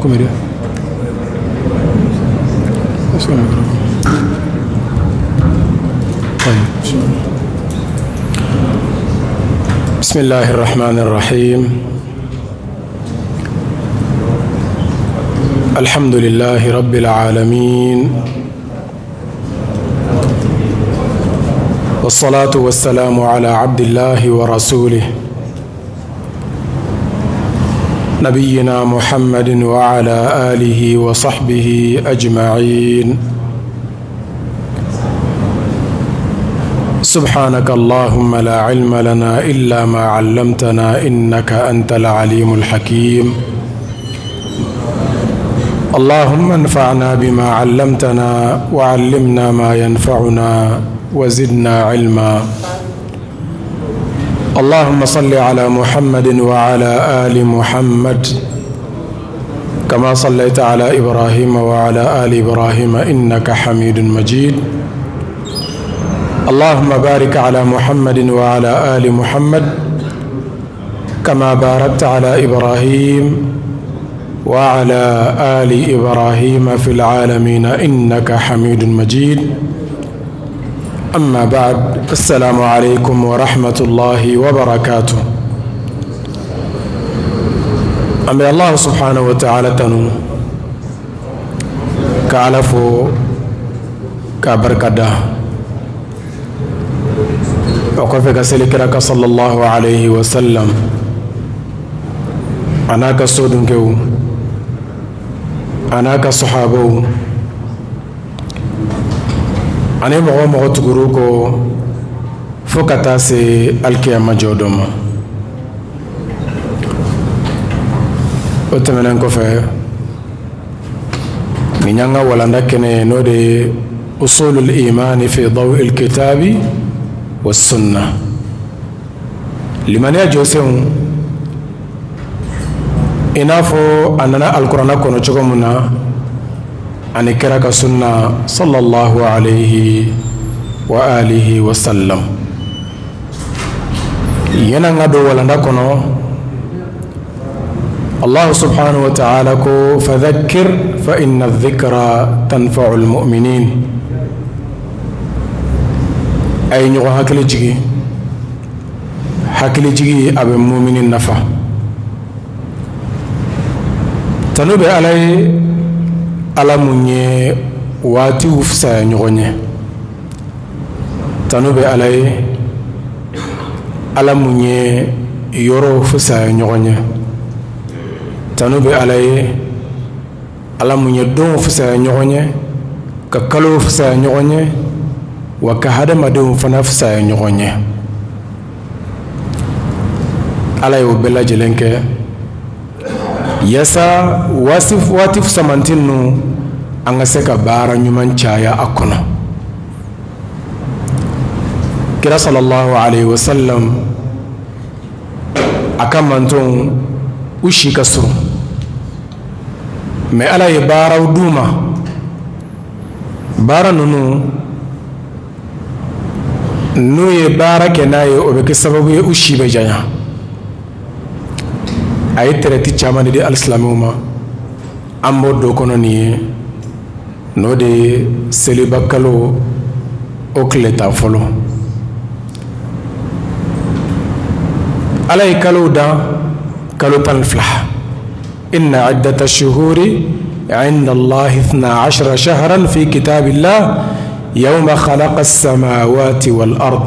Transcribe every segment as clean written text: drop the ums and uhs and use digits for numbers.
Combien? طيب، بسم الله الرحمن الرحيم. الحمد لله رب العالمين، والصلاة والسلام على عبد الله ورسوله نبينا محمد وعلى آله وصحبه أجمعين. سبحانك اللهم لا علم لنا إلا ما علمتنا إنك أنت العليم الحكيم. اللهم انفعنا بما علمتنا وعلمنا ما ينفعنا وزدنا علما. اللهم صل على محمد وعلى آل محمد كما صليت على إبراهيم وعلى آل إبراهيم إنك حميد مجيد. اللهم بارك على محمد وعلى آل محمد كما باركت على إبراهيم وعلى آل إبراهيم في العالمين إنك حميد مجيد. أما بعد، السلام عليكم ورحمة الله وبركاته. An bɛ Allah سبحانه وتعالى tanu, ka Ala fo k'a barika da. O kɔfɛ, ka seli kira kan صلى الله عليه وسلم, a n'a ka sodunkɛw, a n'a ka sahabaw, ani mɔgɔ o mɔgɔ tugur'u kɔ fo ka taa se alikiyama jɔ dɔ ma. O tɛmɛnen kɔfɛ, nin y'an ka walanda kɛnɛ ye, n'o de ye usulul imani fi dawil kitabi wa sunna, limaniya jɔsenw i n'a fɔ a nana alikuranɛ kɔnɔ cogo min na ani kira ka sunna صلى الله عليه وآله وسلم. Yan'an ka don walanda kɔnɔ, Allah سبحانه وتعالى ko: فذكر فإن الذكرى تنفع المؤمنين. A ye ɲɔgɔn hakili jigi, hakili jigi a bɛ mumini nafa. Tanu bɛ Ala ye, Ala mun ye waatiw fisaya ɲɔgɔn ye. Tanu bɛ Ala ye, Ala mun ye yɔrɔw fisaya ɲɔgɔn ye. Tanu bɛ Ala ye, Ala mun ye donw fisaya ɲɔgɔn ye, ka kalow fisaya ɲɔgɔn ye, wa ka hadamadenw fana fisaya ɲɔgɔn ye. Ala y'o bɛɛ lajɛlen kɛ yaasa waati fisamanti ninnu, an ka se ka baara ɲuman caya a kɔnɔ. Kira صلى الله عليه وسلم, a ka mantonw, u si ka surun, mais Ala ye baaraw d'u ma. Baara ninnu, n'u ye baara kɛ n'a ye, o bɛ kɛ sababu ye u si bɛ janya. A ye tɛrɛti caman de di alisilamɛw ma. An b'o dɔ kɔnɔ nin ye, n'o de ye seliba kalo o tile 10 fɔlɔ. Ala ye kalow dan kalo 12. إن عدة الشهور عند الله 12 شهرا في كتاب الله يوم خلق السماوات والأرض.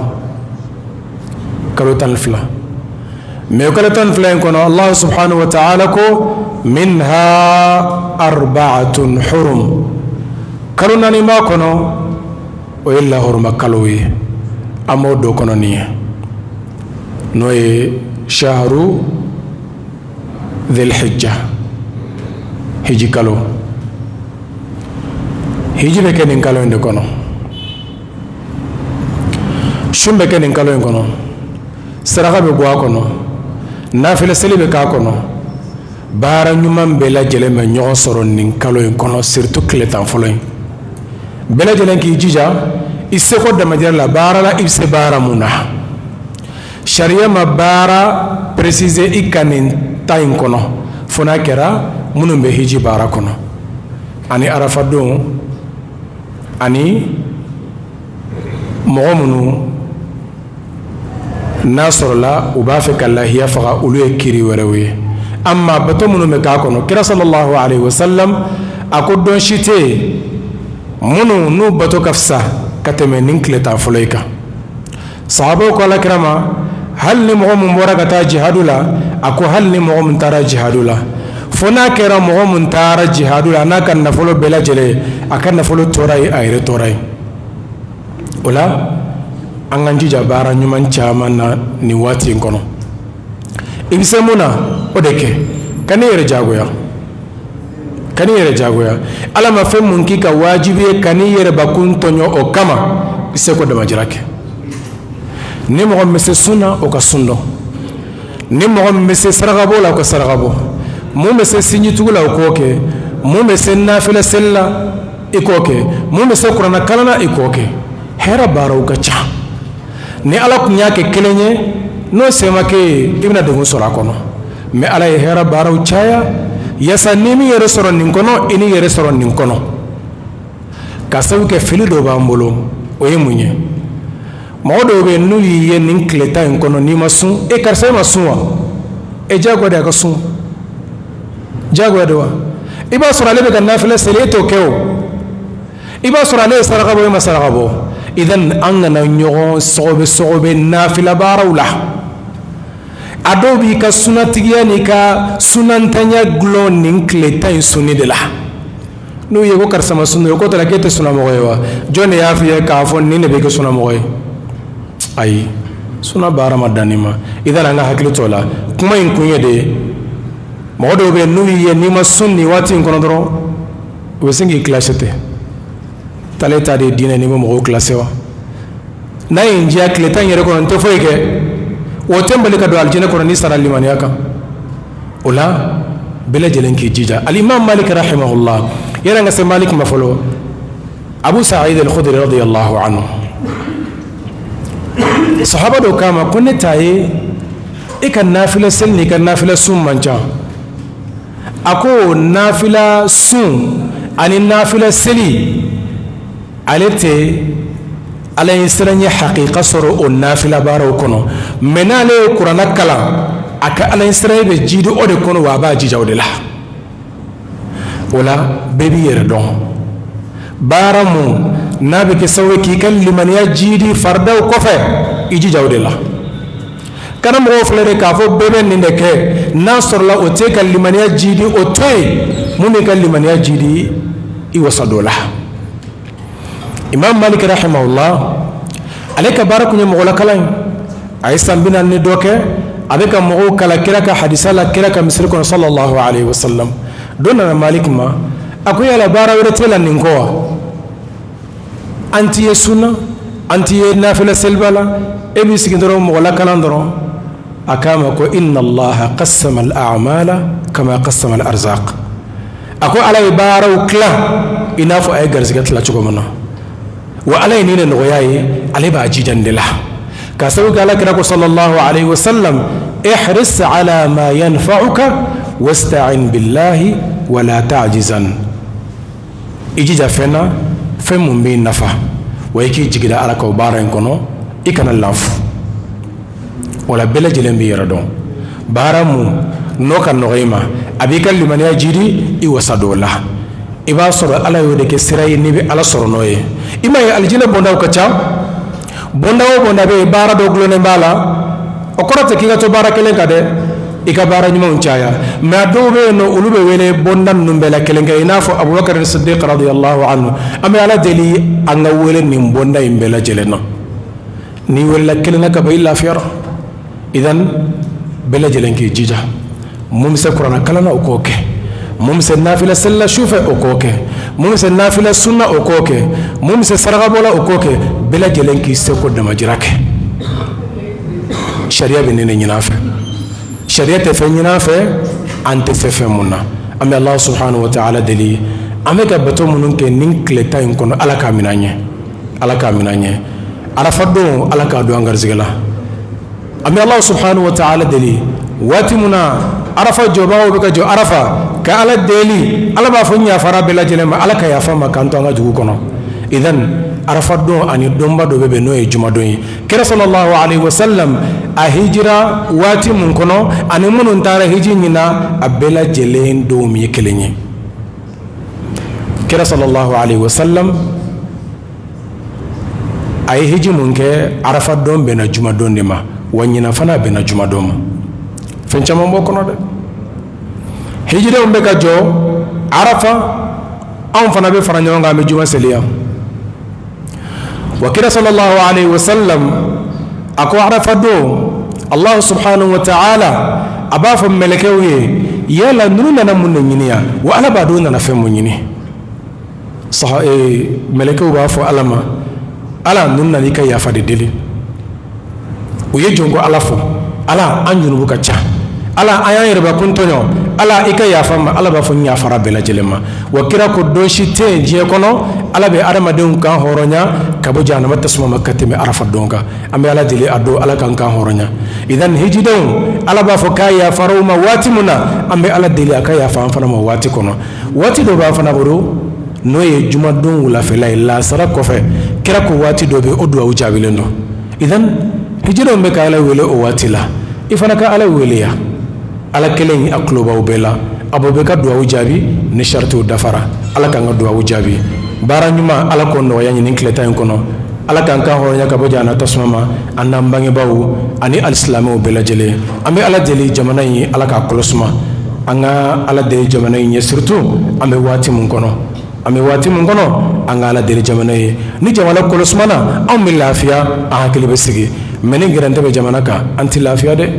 Kalo 12, mais kalo 12 in kɔnɔ, Allah سبحانه وتعالى ko: منها أربعة حرم. Kalo naani b'a kɔnɔ, o ye lahɔrɔma kalo ye. An b'o dɔ kɔnɔ nin ye, n'o ye شهر ذي الحجة, hiji kalo. Hiji bɛ kɛ nin kalo in de kɔnɔ, sun bɛ kɛ nin kalo in kɔnɔ, saraka bɛ bɔ a kɔnɔ, nafila seli bɛ k'a kɔnɔ, baara ɲuman bɛɛ lajɛlen bɛ ɲɔgɔn sɔrɔ nin kalo in kɔnɔ, surtout tile 10 fɔlɔ in. Bɛɛ lajɛlen k'i jija i seko damajira la baara la, i bɛ se baara mun na. Sariya ma baara préciser i ka nin ta in kɔnɔ, fo n'a kɛra Minnu bɛ hiji baara kɔnɔ ani arafa don ani mɔgɔ minnu n'a sɔrɔla u b'a fɛ ka lahiya faga, olu ye kiri wɛrɛw ye. Amma bato minnu bɛ k'a kɔnɔ, kira sallallahu alaihi wasallam a ko don si tɛ yen minnu n'u bato ka fisa ka tɛmɛ nin tile 10 fɔlɔ in kan. Sahabaw ko ala kira ma, hali ni mɔgɔ min bɔra ka taa jihadu la? A ko hali ni mɔgɔ min taara jihadu la, fo n'a kɛra mɔgɔ min taara jihadu la n'a ka nafolo bɛɛ lajɛlen, a ka nafolo tora yen, a yɛrɛ tora yen. O la, an k'an jija baara ɲuman caman na nin waati in kɔnɔ. I bɛ se mun na, o de kɛ. Kan'i yɛrɛ jagoya, kan'i yɛrɛ jagoya. Ala ma fɛn mun k'i ka wajibi ye, kan'i yɛrɛbakun tɔɲɔ o kama. I seko damajira kɛ. Ni mɔgɔ min bɛ se sun na, o ka sun dɔn. Ni mɔgɔ min bɛ se sarakabɔ la, o ka saraka bɔ. Mun bɛ se sinjitugu la, o k'o kɛ. Mun bɛ se nafila seli la, i k'o kɛ. Mun bɛ se kuranɛ kalan na, i k'o kɛ. Hɛrɛ baaraw ka ca. Ni Ala tun y'a kɛ kelen ye, n'o se ma kɛ ye, i bɛna degun sɔrɔ a kɔnɔ. Mais Ala ye hɛrɛ baaraw caya yaasa ni min yɛrɛ sɔrɔ nin kɔnɔ, i ni yɛrɛ sɔrɔ nin kɔnɔ. Ka sababu kɛ fili dɔ b'an bolo, o ye mun ye? Mɔgɔ dɔw bɛ yen, n'u y'i ye nin tile 10 in kɔnɔ, n'i ma sun, e karisa, e ma sun wa? E diyagoya de a ka sun, diyagoya de wa? I b'a sɔrɔ ale bɛ ka nafila seli, e t'o kɛ. O i b'a sɔrɔ ale ye saraka bɔ, e ma saraka bɔ. Idan, an kana ɲɔgɔn sɔgɔbɛ sɔgɔbɛ nafila baaraw la. A dɔw b'i ka sunatigiya n'i ka sunantanya gulon nin tile 10 in sunni de la. N'u ye ko karisa ma sun, ko tɛ k'e tɛ sunamɔgɔ ye wa? Jɔn de y'a fɔ i ye k'a fɔ nin de bɛ kɛ sunamɔgɔ ye? Ayi, suna baara ma dan nin ma. Idan, an ka hakili t'o la. Kuma in kun ye de ye, mɔgɔ dɔw bɛ yen, n'u y'i ye n'i ma sun nin waati in kɔnɔ dɔrɔn, u bɛ sin k'i kilase ten. Tale ta de ye diinɛ, n'i bɛ mɔgɔw kilase wa? N'a ye n diya, tile 10 yɛrɛ kɔnɔ, n tɛ foyi kɛ, o tɛ n bali ka don alijinɛ kɔnɔ n'i sara limaniya kan. O la, bɛɛ lajɛlen k'i jija. Alimam Malik rahimahullah, yɛrɛ ka se Malik ma fɔlɔ, Abu Sa'id al-Khudri radiyallahu anhu, sahaba dɔ k'a ma ko ne ta ye e ka nafila seli n'i ka nafila sun man ca. A ko nafila sun ani nafila seli, ale tɛ Ala ye siran ye hakika sɔrɔ o nafila baaraw kɔnɔ, mais n'ale ye kuranɛ kalan, a ka Ala ye siran bɛ jidi o de kɔnɔ, wa a b'a jija o de la. O la, bɛɛ b'i yɛrɛ dɔn. Baara mun n'a bɛ kɛ sababu ye k'i ka limaniya jidi faridaw kɔfɛ, i jija o de la. Kana mɔgɔw filɛ de k'a fɔ bɛɛ bɛ nin de kɛ. N'a sɔrɔla o tɛ ka limaniya jidi, o to yen. Mun b'i ka limaniya jidi, i wasa dɔ la. Imam Malik rahimahullah, ale ka baara tun ye mɔgɔlakalan ye. A ye san 40 ni dɔ kɛ, a bɛ ka mɔgɔw kala kira ka hadisa la, kira ka misiri kɔnɔ sallallahu alaihi wasallam. Dɔ nana Malik ma, a ko yala baara wɛrɛ tɛ la nin kɔ wa? An t'i ye sunna, an t'i ye nafila seliba la, e b'i sigi dɔrɔn mɔgɔlakalan dɔrɔn. A k'a ma ko inna Allaha qassama al-a'mala kama qassama al-arzaq. A ko Ala ye baaraw tila i n'a fɔ a ye garisɛgɛ tila cogo min na. Wa Ala ye nin de nɔgɔya ye, ale b'a jija nin de la, ka sababu kɛ ala kira ko sallallahu alaihi wasallam: ihris ala ma yanfa'uka wasta'in billahi wala ta'jizan. I jija fɛn na, fɛn mun b'i nafa, wa i k'i jigida Ala ka o baara in kɔnɔ, i kana lafu. O la, bɛɛ lajɛlen b'i yɛrɛ dɔn. Baara mun n'o ka nɔgɔ i ma, a b'i ka limaniya jidi, i wasa dɔ la. I b'a sɔrɔ Ala y'o de kɛ sira ye n'i bɛ Ala sɔrɔ n'o ye. I m'a ye, alijinɛ bondaw ka ca. Bonda o bonda bɛ yen, baara dɔ gulonnen b'a la. O kɔrɔ tɛ k'i ka to baara kelen kan dɛ, i ka baara ɲumanw caya. Mais a dɔw bɛ yen nɔ, olu bɛ wele bonda ninnu bɛɛ la kelen kɛ, i n'a fɔ Abubakar Siddiq radiyallahu anhu. An bɛ Ala deli an ka wele nin bonda in bɛɛ lajɛlen na. N'i welela kelen na ka ban, i lafiyara. Idan, bɛɛ lajɛlen k'i jija. Mun bɛ se kuranɛ kalan na, o k'o kɛ. Mun bɛ se nafila seli la sufɛ, o k'o kɛ. Mun bɛ se nafila sunna, o k'o kɛ. Mun bɛ se sarakabɔ la, o k'o kɛ. Bɛɛ lajɛlen k'i seko damajira kɛ. Sariya bɛ nin de ɲini an fɛ. Sariya tɛ fɛn ɲini an fɛ an tɛ se fɛn mun na. An bɛ Allah subhanahu wa ta'ala deli, an bɛ ka bato minnu kɛ nin tile 10 in kɔnɔ, Ala k'a minɛ an ɲɛ, Ala k'a minɛ an ɲɛ. Arafa don, Ala k'a don an garisɛgɛ la. An bɛ Allah subhanahu wa ta'ala deli, waati mun na arafa jɔbagaw bɛ ka jɔ arafa. Ka Ala deli, Ala b'a fɔ n yafara bɛɛ lajɛlen ma, Ala ka yafa ma k'an to an ka dugu kɔnɔ. Idan arafa don ani donba dɔ bɛ bɛn, n'o ye jumadon ye. Kira sallallahu alaihi wasallam a hijira waati mun kɔnɔ ani minnu taara hiji ɲina, a bɛɛ lajɛlen donw ye kelen ye. Kira sallallahu alaihi wasallam a ye hiji mun kɛ, arafa don bɛnna jumadon de ma, wa ɲina fana bɛnna jumadon ma. Fɛn caman b'o kɔnɔ dɛ. Hijidenw bɛ ka jɔ arafa, anw fana bɛ fara ɲɔgɔn kan, an bɛ juma seli yan. Wa kira sallallahu alaihi wasallam a ko arafa don, Allah subhanahu wa ta'ala a b'a fɔ mɛlɛkɛw ye: yala ninnu nana mun de ɲini yan? Wa Ala b'a dɔn u nana fɛn mun ɲini. Mɛlɛkɛw b'a fɔ Ala ma: Ala, ninnu nana i ka yafa de deli. U ye jɔn ko Ala fɔ: Ala, an junubu ka ca, Ala, an y'an yɛrɛbakun tɔɲɔ, Ala, i ka yafa ma. Ala b'a fɔ n yafara bɛɛ lajɛlen ma. Wa kira ko don si tɛ yen diɲɛ kɔnɔ, Ala bɛ adamadenw kan hɔrɔnya ka bɔ jahanama tasuma ma ka tɛmɛ arafa don kan. An bɛ Ala deli a don, Ala k'an kan hɔrɔnya. Idan hijidenw, Ala b'a fɔ k'a yafara u ma waati min na, an bɛ Ala deli a ka yafa an fana ma waati kɔnɔ. Waati dɔ b'an fana bolo, n'o ye jumadon wulafɛla ye, lansara kɔfɛ. Kira ko waati dɔ bɛ, o duwawu jaabilen don. Idan hijidenw bɛ ka Ala wele o waati la, i fana ka Ala wele ya. Ala kelen a tulo b'aw bɛɛ la, a b'aw bɛɛ ka duwawu jaabi ni saritiw dafara. Ala k'an ka duwawu jaabi. Baara ɲuman, Ala k'o nɔgɔya ɲini tile tan in kɔnɔ. Ala k'an kan hɔrɔnya ka bɔ jahanama tasuma ma, an n'an bangebaaw ani alisilamɛw bɛɛ lajɛlen. An bɛ Ala deli jamana in, Ala k'a kolo suma. An ka Ala deli jamana in ye, surtout an bɛ waati min kɔnɔ, an bɛ waati min kɔnɔ, an ka Ala deli jamana ye. Ni jamana kolo sumana, anw bɛ lafiya, an hakili bɛ sigi. Mais ni gɛrɛntɛ bɛ jamana kan, an tɛ lafiya dɛ.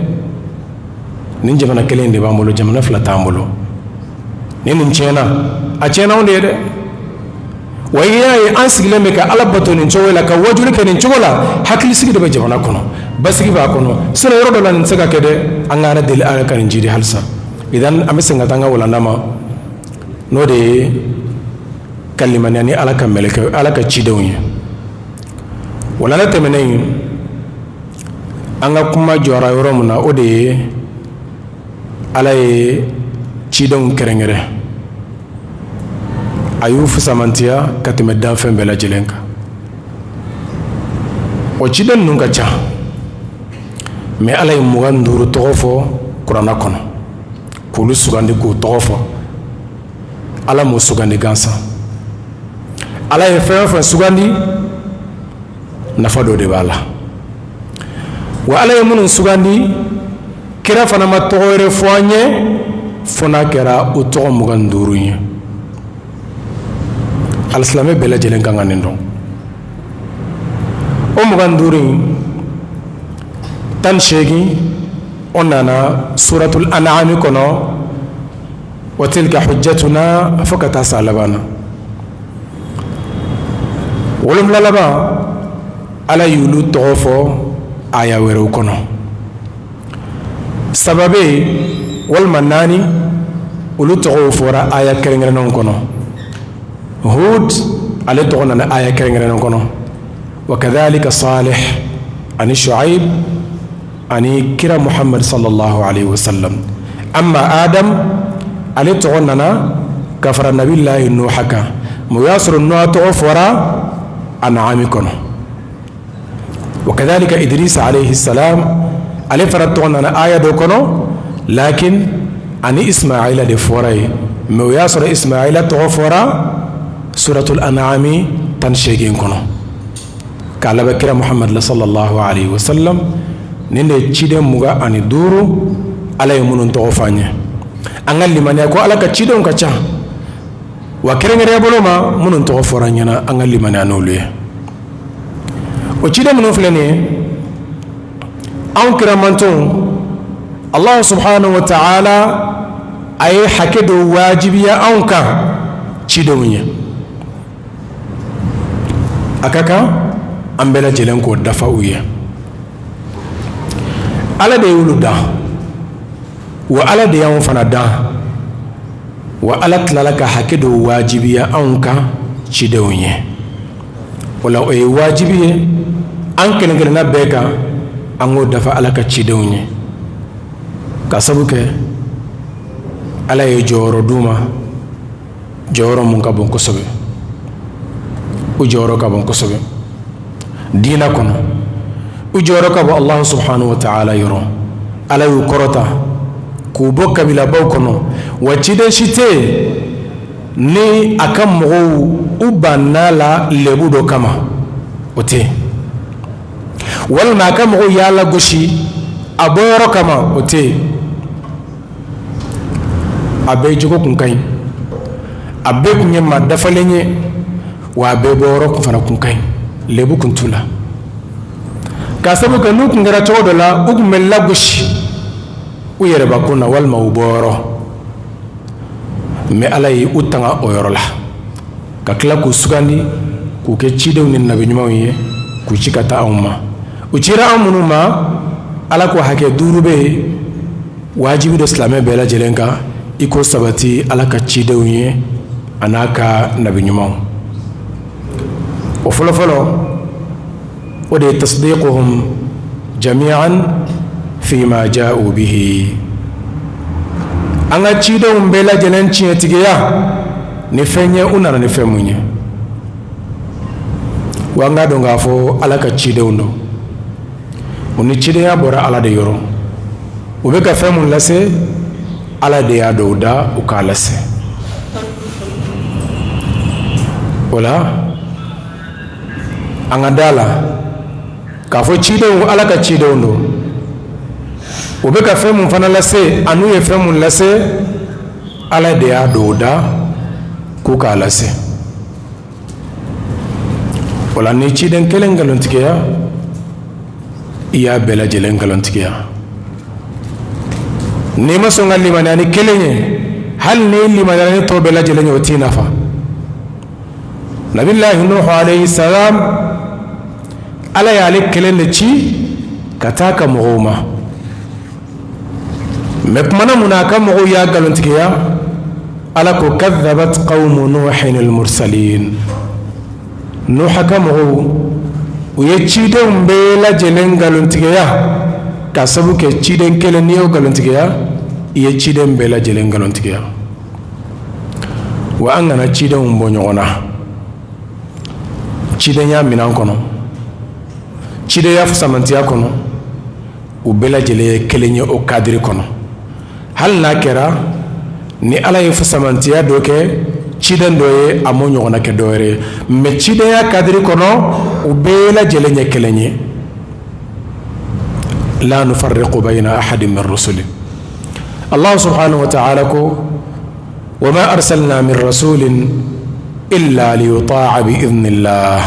Nin jamana kelen de b'an bolo, jamana fila t'an bolo. Ni nin tiɲɛna, a tiɲɛna anw de ye dɛ. Wa i y'a ye, an sigilen bɛ ka Ala bato nin cogo la, ka wajuli kɛ nin cogo la, hakilisigi de bɛ jamana kɔnɔ, basigi b'a kɔnɔ. Sinon yɔrɔ dɔ la, nin tɛ se ka kɛ dɛ. An ka Ala deli, Ala ka nin jidi halisa. Idan an bɛ segin ka taa an ka walanda ma, n'o de ye ka limaniya ni Ala ka mɛlɛkɛ, Ala ka cidenw ye. Walanda tɛmɛnen, an ka kuma jɔra yɔrɔ min na, o de ye Ala ye cidenw kɛrɛnkɛrɛn, a y'u fusamantiya ka tɛmɛ danfɛn bɛɛ lajɛlen kan. O ciden ninnu ka ca, mais Ala ye 25 tɔgɔ fɔ kuranna kɔnɔ k'olu sugandi k'u tɔgɔ fɔ. Ala m'o sugandi gansan. Ala ye fɛn o fɛn sugandi, nafa dɔ de b'a la. Wa Ala ye minnu sugandi, kira fana ma tɔgɔ wɛrɛ fɔ an ye fo n'a kɛra o tɔgɔ 25 ye. Alisilamɛ bɛɛ lajɛlen kan ka nin dɔn. O 25 in, 18 o nana suratul an'ami kɔnɔ, wa tilka hujjatuna, fo ka taa sa laban na. 7 laban, Ala y'olu tɔgɔ fɔ aya wɛrɛw kɔnɔ. Saba bɛ yen walima naani, olu tɔgɔw fɔra aya kɛrɛnkɛrɛnnenw kɔnɔ. Hud, ale tɔgɔ nana aya kɛrɛnkɛrɛnnen kɔnɔ, wa kadhalika Salih ani Shuaib ani kira Muhammad sallallahu alaihi wasallam. Amma Adam, ale tɔgɔ nana ka fara nabilahi Nuha kan, mais o y'a sɔrɔ Nuha tɔgɔ fɔra An'ami kɔnɔ. Wa kadhalika Idris alayhi salam, ale fana tɔgɔ nana aya dɔ kɔnɔ, lakin ani Ismaila de fɔra yen, mais o y'a sɔrɔ Ismaila tɔgɔ fɔra suratul An'ami 18 kɔnɔ, k'a laban kira Muhammad sallallahu alaihi wasallam. Nin de ye ciden 25, Ala ye minnu tɔgɔ fɔ an ye. An ka limaniya ko Ala ka cidenw ka ca, wa kɛrɛnkɛrɛnya bolo ma, minnu tɔgɔ fɔra an ɲɛna, an ka limaniya n'olu ye. O ciden minnu filɛ nin ye, anw kira mantɔnw, Allah subhanahu wa ta'ala a ye hakɛ dɔ wajibiya anw kan cidenw ye. A ka kan an bɛɛ lajɛlen k'o dafa u ye. Ala de y'olu dan, wa Ala de y'anw fana dan, wa Ala tilala ka hakɛ dɔ wajibiya anw kan cidenw ye. O la, o ye wajibi ye an kelen kelenna bɛɛ kan, an k'o dafa Ala ka cidenw ye, ka sabu kɛ Ala ye jɔyɔrɔ d'u ma, jɔyɔrɔ mun ka bon kosɛbɛ. U jɔyɔrɔ ka bon kosɛbɛ diinɛ kɔnɔ, u jɔyɔrɔ ka bon Allahu subhanahu wa ta'ala yɔrɔ. Ala y'u kɔrɔta k'u bɔ kabilabaw kɔnɔ, wa ciden si tɛ yen ni a ka mɔgɔw u banna la lebu dɔ kama, o tɛ yen, walima a ka mɔgɔw y'a lagosi a bɔyɔrɔ kama, o tɛ yen. A bɛɛ jogo kun ka ɲi, a bɛɛ kun ye maa dafalen ye, wa a bɛɛ bɔyɔrɔ kun fana kun ka ɲi, lebu kun t'u la. K'a sababu kɛ n'u kun kɛra cogo dɔ la, u kun bɛ lagosi u yɛrɛbakun na walima u bɔyɔrɔ. Mais Ala ye u tanga o yɔrɔ la, ka tila k'u sugandi k'u kɛ cidenw ni nabi ɲumanw ye, k'u ci ka taa anw ma. U cira an minnu ma, Ala ko hakɛ duuru bɛ yen, wajibi don silamɛ bɛɛ lajɛlen kan i k'o sabati Ala ka cidenw ye a n'a ka nabi ɲumanw. O fɔlɔfɔlɔ, o de ye tasdiquhum jami'an fima ja'u bihi, an ka cidenw bɛɛ lajɛlen tiɲɛtigiya ni fɛn ye, u nana ni fɛn mun ye. Wa an k'a dɔn k'a fɔ Ala ka cidenw don, u ni cidenya bɔra Ala de yɔrɔ. U bɛ ka fɛn mun lase, Ala de y'a dɔw da u k'a lase. O la, an ka da la k'a fɔ cidenw, Ala ka cidenw don. U bɛ ka fɛn mun fana lase, an'u ye fɛn mun lase, Ala de y'a dɔw da k'u k'a lase. O la, ni ciden kelen nkalontigiya, i y'a bɛɛ lajɛlen nkalontigiya. N'i ma sɔn ka limaniya ni kelen ye, hali n'i limaniya ni tɔ bɛɛ lajɛlen ye, o t'i nafa. Nabilahi Nuhu alayhi salam, Ala y'ale kelen de ci ka taa ka mɔgɔw ma. Mais tumana mun na a ka mɔgɔw y'a nkalontigiya, Ala ko: kadhabat qawmu nuhin al-mursalin. Nuha ka mɔgɔw, u ye cidenw bɛɛ lajɛlen nkalontigiya. Ka sabu kɛ ciden kelen, n'i y'o nkalontigiya, i ye ciden bɛɛ lajɛlen nkalontigiya. Wa an kana cidenw bɔ ɲɔgɔn na cidenya minɛn kɔnɔ, cidenya samantiya kɔnɔ. U bɛɛ lajɛlen ye kelen ye o kadiri kɔnɔ. Hali n'a kɛra ni Ala ye fusamantiya dɔ kɛ ciden dɔ ye, a m'o ɲɔgɔnna kɛ dɔ wɛrɛ ye, mais cidenya kadiri kɔnɔ, u bɛɛ lajɛlen ye kelen ye. La nufarriqu bayna ahadin min rusuli. Allah subhanahu wa ta'ala ko: wa ma arsalna min rasulin illa liyuta'a bi idhnillah.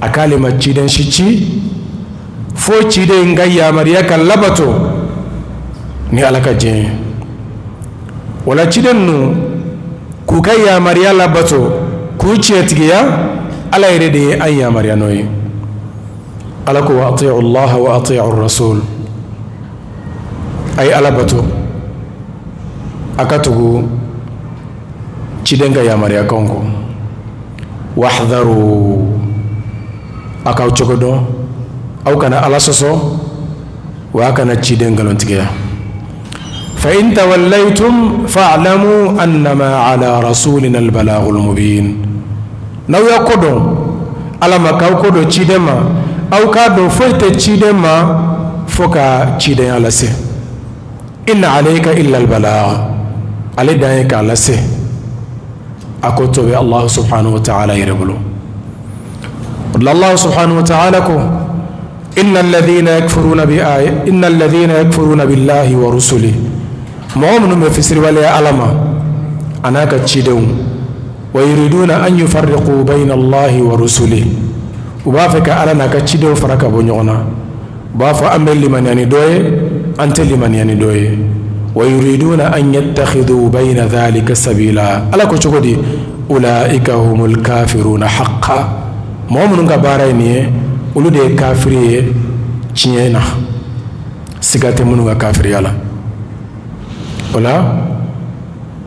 A k'ale ma ciden si ci fo ciden ka yamaruya ka labato ni Ala ka diɲɛ ye. Wala ciden ninnu k'u ka yamaruya labato, k'u tiɲɛtigiya, Ala yɛrɛ de ye an yamaruya n'o ye. Ala ko: wa ati'u Allah wa ati'u rasul. A ye Ala bato, a ka tugu ciden ka yamaruya kan kɔ. Wahdharu, a k'aw cogo dɔn, aw kana Ala sɔsɔ, wa a kana ciden nkalontigiya. Fa in tawallaytum fa'lamu annama ala rasulina albalaghul mubin. N'aw y'a kɔ dɔn Ala ma, k'aw kɔ dɔn ciden ma, aw k'a dɔn foyi tɛ ciden ma fo ka cidenya lase. In alayka illa albalagh, ale dan ye k'a lase, a ko to bɛ Allah subhanahu wa ta'ala yɛrɛ bolo. Allah subhanahu wa ta'ala ko: inna alladhina yakfuruna bi ay inna alladhina yakfuruna billahi wa rusuli. Mɔgɔ minnu bɛ fisiriwaleya Ala ma a n'a ka cidenw, wa yuriduna an yufarriqu bayna Allahi wa rusuli, u b'a fɛ ka Ala n'a ka cidenw fara ka bɔ ɲɔgɔn na. U b'a fɔ an bɛ limaniya ni dɔ ye, an tɛ limaniya ni dɔ ye. Wa yuriduna an yattakhidhu bayna dhalika sabila. Ala ko cogo di? Ulaika humul kafiruna haqqan. Mɔgɔ minnu ka baara ye nin ye, olu de ye kafiri ye tiɲɛ na, siga tɛ minnu ka kafiriya la. O la,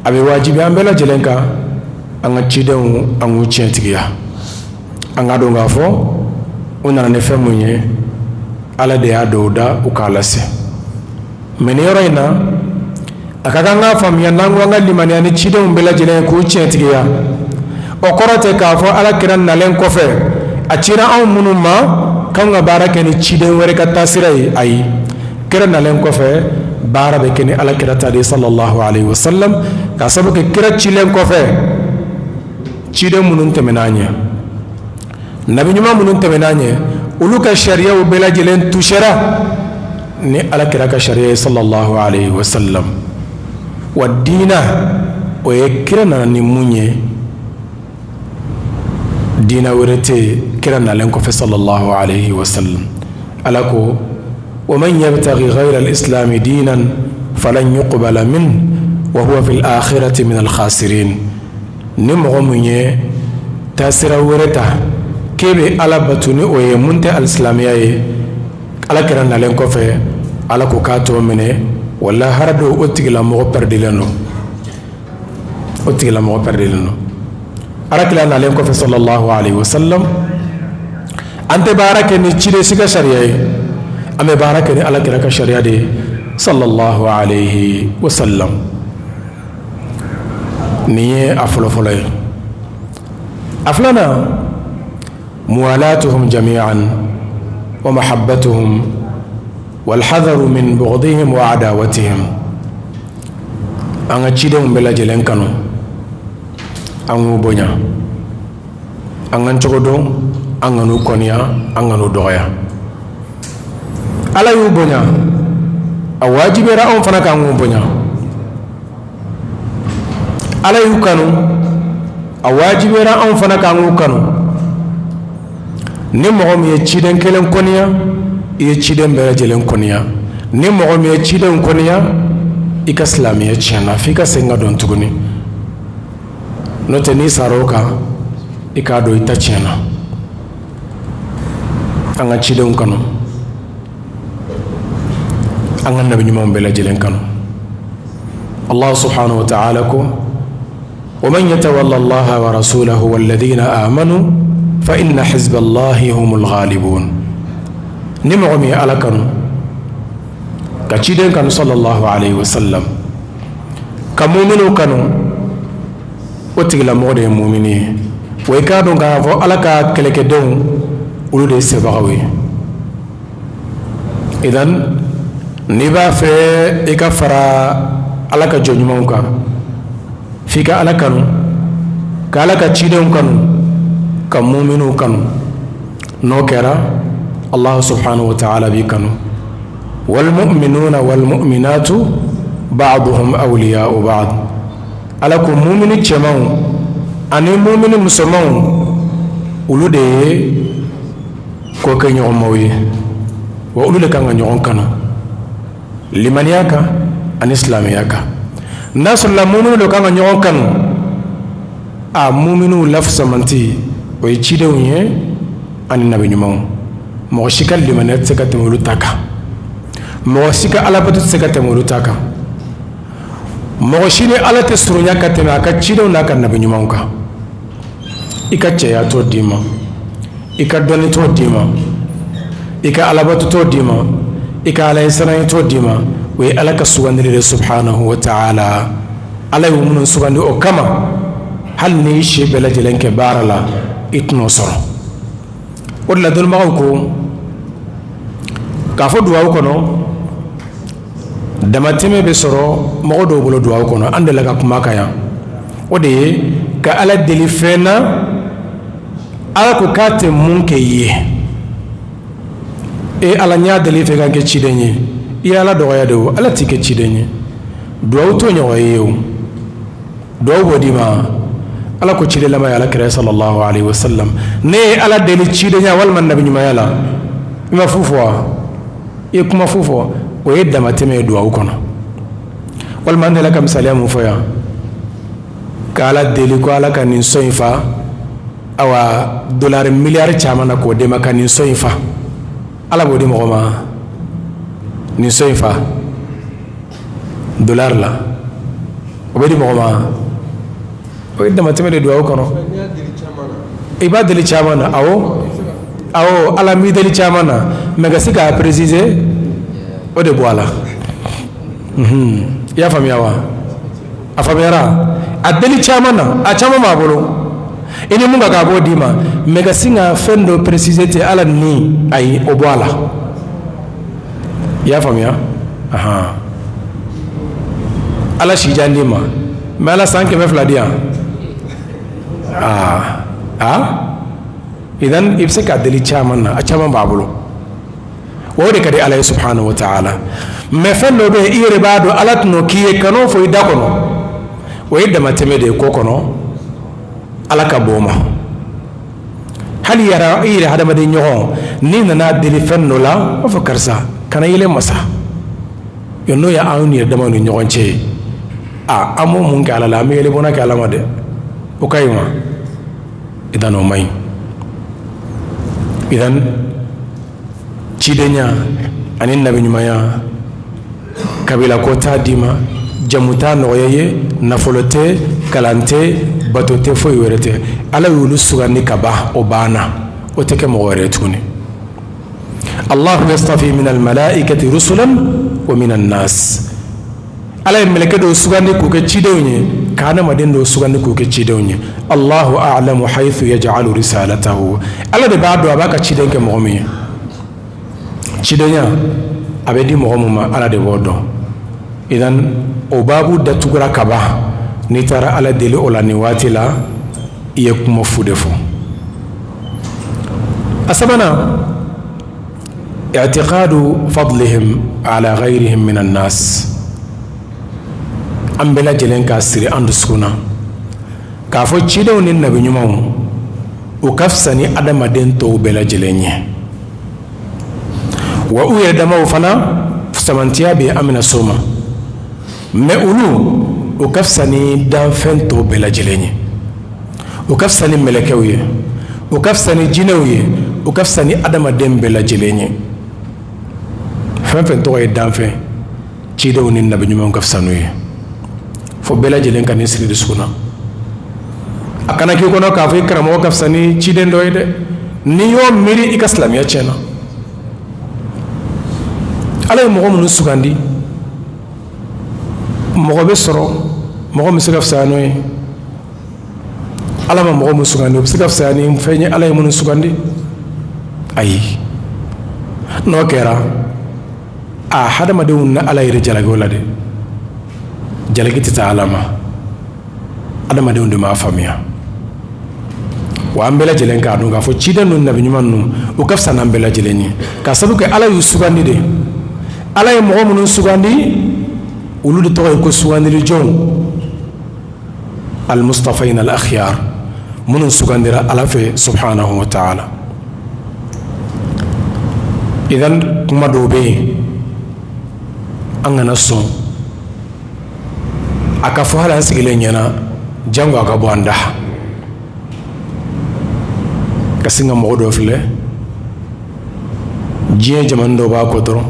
a bɛ wajibi an bɛɛ lajɛlen kan, an ka cidenw, an k'u tiɲɛtigiya, an ka dɔn k'a fɔ u nana ni fɛn mun ye, Ala de y'a dɔw da u k'a lase. Mais nin yɔrɔ in na, A ka kan k'a faamuya, n'an ko an ka limaniya ni cidenw bɛɛ lajɛlen ye k'u tiɲɛtigiya, o kɔrɔ tɛ k'a fɔ Ala kira nalen kɔfɛ, a cira anw minnu ma, k'anw ka baara kɛ ni ciden wɛrɛ ka taasira ye. Ayi, kira nalen kɔfɛ, baara bɛ kɛ ni Ala kira ta de ye sallallahu alaihi wasallam, k'a sabu kɛ kira cilen kɔfɛ, ciden minnu tɛmɛna an ɲɛ, nabi ɲuman minnu tɛmɛna an ɲɛ, olu ka sariyaw bɛɛ lajɛlen tusera ni Ala kira ka sariya ye sallallahu alaihi wasallam. Wa diina, o ye kira nana ni mun ye, diina wɛrɛ tɛ yen kira nalen kɔfɛ sallallahu alaihi wasallam. Ala ko: wa man yabtaghi ghayra al-islami diinan falan yuqbala minhu wa huwa fil akhirati min al-khasirin. Ni mɔgɔ mun ye taasira wɛrɛ ta k'e bɛ Ala bato ni o ye, mun tɛ alisilamɛya ye, Ala kira nalen kɔfɛ, Ala ko k'a t'o minɛ. Wa lahara don, o tigilamɔgɔ pɛrɛdilen don, o tigilamɔgɔ pɛrɛdilen don. Ala kira nalen kɔfɛ sallallahu alaihi wasallam, an tɛ baara kɛ ni ciden si ka sariya ye, an bɛ baara kɛ ni Ala kira ka sariya de ye sallallahu alaihi wasallam. Nin ye a fɔlɔfɔlɔ ye. A filanan: muwalatuhum jami'an wa mahabbatuhum walhadharu min bughdihim wa adawatihim. An ka cidenw bɛɛ lajɛlen kanu, an k'u bonya, an k'an cogo dɔn, an kan'u kɔniya, an kan'u dɔgɔya. Ala y'u bonya, a wajibiyara anw fana k'an k'u bonya. Ala y'u kanu, a wajibiyara anw fana k'an k'u kanu. Ni mɔgɔ min ye ciden kelen kɔniya, i ye ciden bɛɛ lajɛlen kɔniya. Ni mɔgɔ min ye cidenw kɔniya, i ka silamɛya tiɲɛna, f'i ka segin ka don tuguni. N'o tɛ, n'i sara o kan, i k'a dɔn i ta tiɲɛna. An ka cidenw kanu, an ka nabi ɲumanw bɛɛ lajɛlen kanu. Allah subhanahu wa ta'ala ko: wa man yatawalla Allaha wa rasulahu walladhina amanu fa inna hizballahi humul ghalibun. Ni mɔgɔ min ye Ala kanu, ka ciden kanu sallallahu alaihi wasallam, ka muminu kanu, o tigilamɔgɔ de ye mumini ye. Wa i k'a dɔn k'a fɔ Ala ka kɛlɛkɛdenw, olu de ye sebagaw ye. Idan, n'i b'a fɛ i ka fara Ala ka jɔn ɲumanw kan, f'i ka Ala kanu, ka Ala ka cidenw kanu, ka muminiw kanu. N'o kɛra, Allah subhanahu wa ta'ala b'i kanu. Walmu'minuna walmu'minatu ba'duhum awliya'u ba'd. Ala ko mumini cɛmanw ani mumini musomanw, olu de ye ko kɛ ɲɔgɔnmaw ye, wa olu de kan ka ɲɔgɔn kanu limaniya kan ani silamɛya kan. N'a sɔrɔla muminu de kan ka ɲɔgɔn kanu, a muminiw lafisamanti, o ye cidenw ye ani nabi ɲumanw. Mɔgɔ si ka limaniya tɛ se ka tɛmɛ olu ta kan, mɔgɔ si ka alabato tɛ se ka tɛmɛ olu ta kan, mɔgɔ si ni Ala tɛ surunya ka tɛmɛ a ka cidenw n'a ka nabi ɲumanw kan. I ka cɛya t'o d'i ma, i ka dɔnni t'o d'i ma, i ka alabato t'o d'i ma, i ka ala ɲɛsiranɲɛ t'o d'i ma. O ye Ala ka sugandili de subhanahu wa ta'ala. Ala y'u minnu sugandi o kama, hali n'i y'i si bɛɛ lajɛlen kɛ baara la, i tɛn'o sɔrɔ. O de la, dɔnnibagaw ko k'a fɔ duwawu kɔnɔ, damatɛmɛ bɛ sɔrɔ mɔgɔ dɔw bolo duwawu kɔnɔ. An delila ka kuma kan yan, o de ye ka Ala deli fɛn na, Ala ko k'a tɛ mun kɛ i ye. E Ala, n y'a deli fɛ ka kɛ ciden ye. I ye Ala dɔgɔya de. O Ala t'i kɛ ciden ye. Duwawu t'o ɲɔgɔn ye. O duwawu b'o d'i ma. Ala ko ciden laban ye Ala kira sallallahu alaihi wasallam. Ne ye Ala deli cidenya walima nabi ɲumanya la, i ma fu fɔ wa? I ye kuma fu fɔ. O ye damatɛmɛ ye duwawu kɔnɔ. Walima an delila ka misaliya mun fɔ yan? Ka Ala deli ko Ala ka nin so in fa, awa, dolari miliyari caman na k'o d'e ma ka nin so in fa. Ala b'o di mɔgɔ ma? Nin so in fa dolari la, o bɛ di mɔgɔ ma? O ye damatɛmɛ de duwawu kɔnɔ. I b'a deli caman na, awɔ, awɔ, Ala m'i deli caman na, mais ka se k'a préciser, o de bɔ a la. I y'a faamuya wa? A faamuyara. A deli caman na, a caman b'a bolo, i ni mun ka kan, a b'o d'i ma. Mais ka sin ka fɛn dɔ préciser ten, ala ni ayi, o bɔ a la. I y'a faamuya? Ahan, ala sijan d'i ma, mais ala san 200 di yan. Aa aa, idan i bɛ se k'a deli caman na, a caman b'a bolo, o de ka di ala ye subhanahu wa ta'ala. Mais fɛn dɔ bɛ yen, i yɛrɛ b'a dɔn ala tɛn'o k'i ye, kan'o fɔ i da kɔnɔ, o ye damatɛmɛ de ye ko kɔnɔ. Ala ka bɔ o ma. Hali yɛrɛ, i yɛrɛ hadamaden ɲɔgɔn, n'i nana deli fɛn dɔ la, b'a fɔ karisa kana yɛlɛ masa. N'o ye anw yɛrɛ damaw ni ɲɔgɔn cɛ ye, a an b'o mun kɛ ala la? An bɛ yɛlɛ bɔnna kɛ ala ma dɛ. O ka ɲi wa? Idan o man ɲi. Idan cidenya ani nabiɲumanya, kabila ko t'a d'i ma, jamu t'a nɔgɔya ye, nafolo tɛ, kalan tɛ, bato tɛ, foyi wɛrɛ tɛ. Ala y'olu sugandi ka ban, o banna, o tɛ kɛ mɔgɔ wɛrɛ ye tuguni. Allahu yastafi min almalaikati rusulan wa min annas. Ala ye mɛlɛkɛ dɔw sugandi k'u kɛ cidenw ye, ka adamaden dɔw sugandi k'u kɛ cidenw ye. Allahu a'lamu haythu yaj'alu risalatahu. Ala de b'a dɔn a b'a ka ciden kɛ mɔgɔ min ye. Cidenya a bɛ di mɔgɔ min ma, ala de b'o dɔn. Idan o baabu datugura ka ban. N'i taara ala deli o la nin waati la, i ye kuma fu de fɔ. A sabanan, i'tiqadu fadlihim ala ghayrihim min annas. An bɛɛ lajɛlen k'a siri an dusukun na k'a fɔ cidenw ni nabi ɲumanw, u ka fisa ni adamaden tɔw bɛɛ lajɛlen ye. Wa u yɛrɛ damaw fana, samantiya bɛ, an bɛna s'o ma. Mais olu, u ka fisa ni danfɛn tɔw bɛɛ lajɛlen ye. U ka fisa ni mɛlɛkɛw ye, u ka fisa ni jinɛw ye, u ka fisa ni adamaden bɛɛ lajɛlen ye. Fɛn fɛn tɔgɔ ye danfɛn, cidenw ni nabi ɲumanw ka fisa n'u ye. Fo bɛɛ lajɛlen ka nin siri dusukun na. A kana k'i kɔnɔ k'a fɔ i karamɔgɔ ka fisa ni ciden dɔ ye dɛ. N'i y'o miiri, i ka silamɛya tiɲɛna. Ala ye mɔgɔ minnu sugandi, mɔgɔ bɛ sɔrɔ mɔgɔ min bɛ se ka fisaya n'o ye. Ala ma mɔgɔ min sugandi, o bɛ se ka fisaya ni fɛn ye ala ye minnu sugandi? Ayi. N'o kɛra, a hadamadenw na ala yɛrɛ jalaki o la dɛ. Jalaki tɛ taa ala ma, adamadenw de m'a faamuya. Wa an bɛɛ lajɛlen k'a dɔn k'a fɔ ciden ninnu, nabi ɲuman ninnu, u ka fisa n'an bɛɛ lajɛlen ye, ka sabu kɛ ala y'u sugandi de. Ala ye mɔgɔ minnu sugandi, olu de tɔgɔ ye ko sugandili jɔnw, almustafayin al akhyar, minnu sugandira ala fɛ subhanahu wa ta'ala. Idan kuma dɔw bɛ yen, an kana sɔn a ka fɔ hali an sigilen ɲɛna, jango a ka bɔ an da. Ka sin ka mɔgɔ dɔ filɛ, diɲɛ jamana dɔ b'a kɔ dɔrɔn,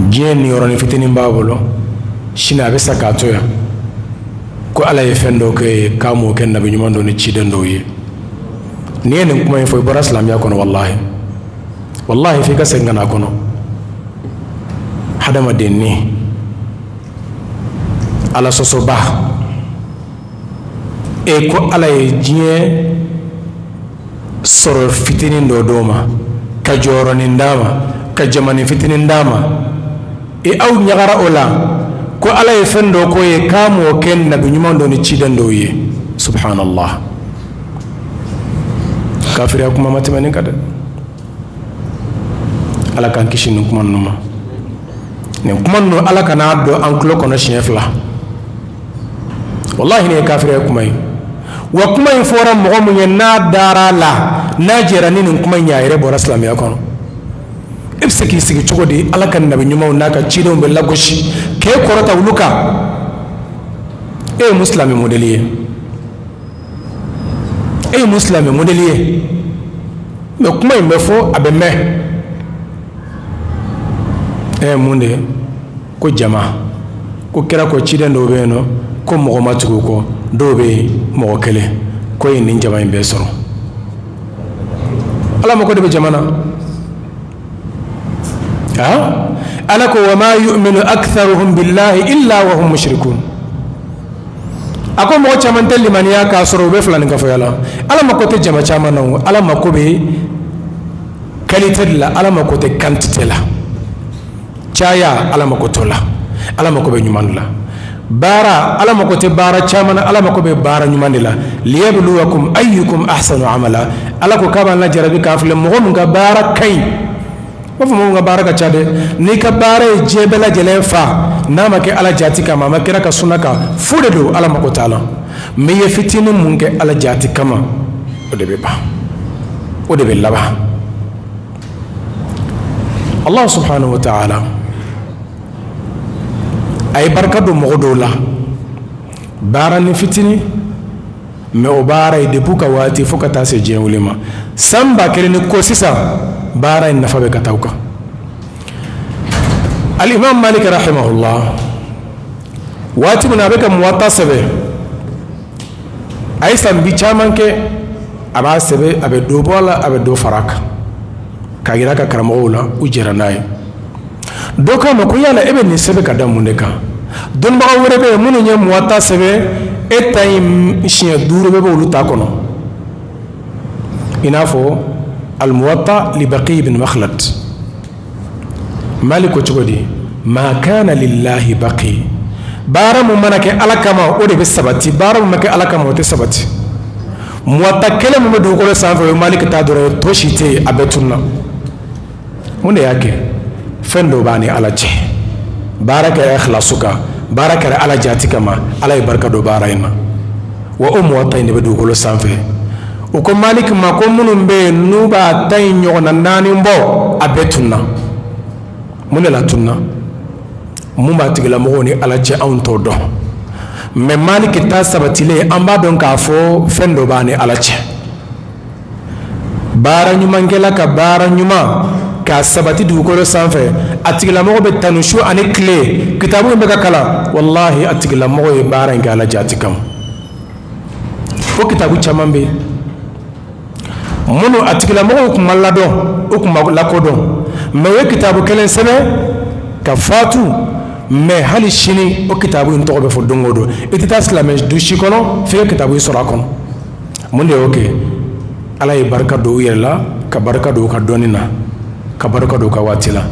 diɲɛ niyɔrɔnin fitinin b'a bolo, sini a bɛ sa k'a to yan, ko ala ye fɛn dɔ kɛ ye k'a m'o kɛ nabi ɲuman dɔ ni ciden dɔw ye. N'i ye nin kuma in fɔ, i bɔra silamɛya kɔnɔ. Walahi, walahi, f'i ka segin ka na a kɔnɔ. Hadamaden ni ala sɔsɔba e ko ala ye diɲɛ sɔrɔ fitinin dɔ d'o ma, ka jɔyɔrɔnin d'a ma, ka jamanin fitinin d'a ma, e aw ɲagara o la ko ala ye fɛn dɔ k'o ye k'a m'o kɛ nabi ɲuman dɔ ni ciden dɔw ye. Subhanallah, kafiriya kuma ma tɛmɛ nin kan dɛ. Ala k'an kisi nin kuma ninnu ma. Nin kuma ninnu, ala kan'a don an tulo kɔnɔ siɲɛ fila. Wallahi, nin ye kafiriya kuma ye. Wa kuma in fɔra mɔgɔ mun ye, n'a dara a la, n'a jɛra ni nin kuma in ye, a yɛrɛ bɔra silamɛya kɔnɔ. E bɛ se k'i sigi cogo di, ala ka nabi ɲumanw n'a ka cidenw bɛ lagosi, k'e kɔrɔta olu kan? E ye mun silamɛ modèle ye? E ye mun silamɛ modèle ye? Mais kuma in bɛ fɔ, a bɛ mɛn. E mun de ko jama ko kira ko ciden dɔw bɛ yen nɔ ko mɔgɔ ma tugu kɔ, dɔw bɛ yen mɔgɔ kelen ko ye nin jama in bɛɛ sɔrɔ. Ala mako de bɛ jama na. Ala ko wa ma yu'minu aktharuhum billahi illa wa hum mushrikun. A ko mɔgɔ caman tɛ limaniya k'a sɔrɔ u bɛ filaninkafoya la. Ala mako tɛ jama caman na, Ala mako bɛ qualité de la, Ala mako tɛ quantité la. Caya, Ala mako t'o la, Ala mako bɛ ɲuman de la. Baara, Ala mako tɛ baara caman na, Ala mako bɛ baara ɲuman de la. Liyabluwakum ayyukum ahsanu amala. Ala ko k'a b'an lajarabi k'a filɛ mɔgɔ min ka baara ka ɲi. B'a fɔ mɔgɔ ka baara ka ca dɛ, n'i ka baara ye diɲɛ bɛɛ lajɛlen fa, n'a ma kɛ Ala jati kama, a ma kira ka sunna kan, fu de don, Ala mako t'a la. Mais i ye fitinin mun kɛ Ala jati kama, o de bɛ ban, o de bɛ laban. Allah subhanahu wa ta'ala a ye barika don mɔgɔ dɔw la, baara ni fitinin, mais o baara ye depuis ka waati fo ka taa se diɲɛ wuli ma, san 1000 ni ko sisan, baara in nafa bɛ ka taa u kan. Alimam Malik rahimahullah, waati min na a bɛ ka Muwatta sɛbɛn, a ye san bi caman kɛ a b'a sɛbɛn, a bɛ dɔ bɔ a la, a bɛ dɔ fara a kan, k'a yira a ka karamɔgɔw la, u jɛra n'a ye. Dɔ k'a ma ko yala e bɛ nin sɛbɛn ka da mun de kan? Dɔnnibaga wɛrɛ bɛ yen minnu ye Muwatta sɛbɛn, e ta in siɲɛ 5 bɛ olu ta kɔnɔ, i n'a fɔ Almuwatta li Baqi ibn Makhlad. Malik ko cogo di? Ma kana lillahi baqi. Baara mun mana kɛ Ala kama, o de bɛ sabati. Baara mun ma kɛ Ala kama, o tɛ sabati. Muwatta kelen mun bɛ dugukolo sanfɛ, o ye Malik ta dɔrɔn ye, tɔ si tɛ yen, a bɛɛ tununa. Mun de y'a kɛ? Fɛn dɔ b'a ni Ala cɛ. Baara kɛra ikhlasu kan, baara kɛra Ala jati kama, Ala ye barika don baara in na. Wa o Muwatta in de bɛ dugukolo sanfɛ. U ko Malik ma ko minnu bɛ yen n'u b'a ta in ɲɔgɔnna naani bɔ, a bɛɛ tununa. Mun de la tununa? Mun b'a tigilamɔgɔw ni Ala cɛ, anw t'o dɔn. Mais Malik ta sabatilen, an b'a dɔn k'a fɔ fɛn dɔ b'a ni Ala cɛ. Baara ɲumankɛla ka baara ɲuman k'a sabati dugukolo sanfɛ, a tigilamɔgɔ bɛ tanu su ani tile, kitabu bɛ ka kalan. Walahi, a tigilamɔgɔ ye baara in kɛ Ala jati kama. O kitabu caman bɛ yen minnu a tigilamɔgɔw tun ma ladɔn, u tun ma lakodɔn, mais u ye kitabu kelen sɛbɛn ka fatu. Mais hali sini, o kitabu in tɔgɔ bɛ fɔ don o don. I tɛ taa silamɛ du si kɔnɔ f'i ka kitabu in sɔrɔ a kɔnɔ. Mun de y'o kɛ? Ala ye barika don u yɛrɛ la, ka barika don u ka dɔnni na, ka barika don u ka waati la.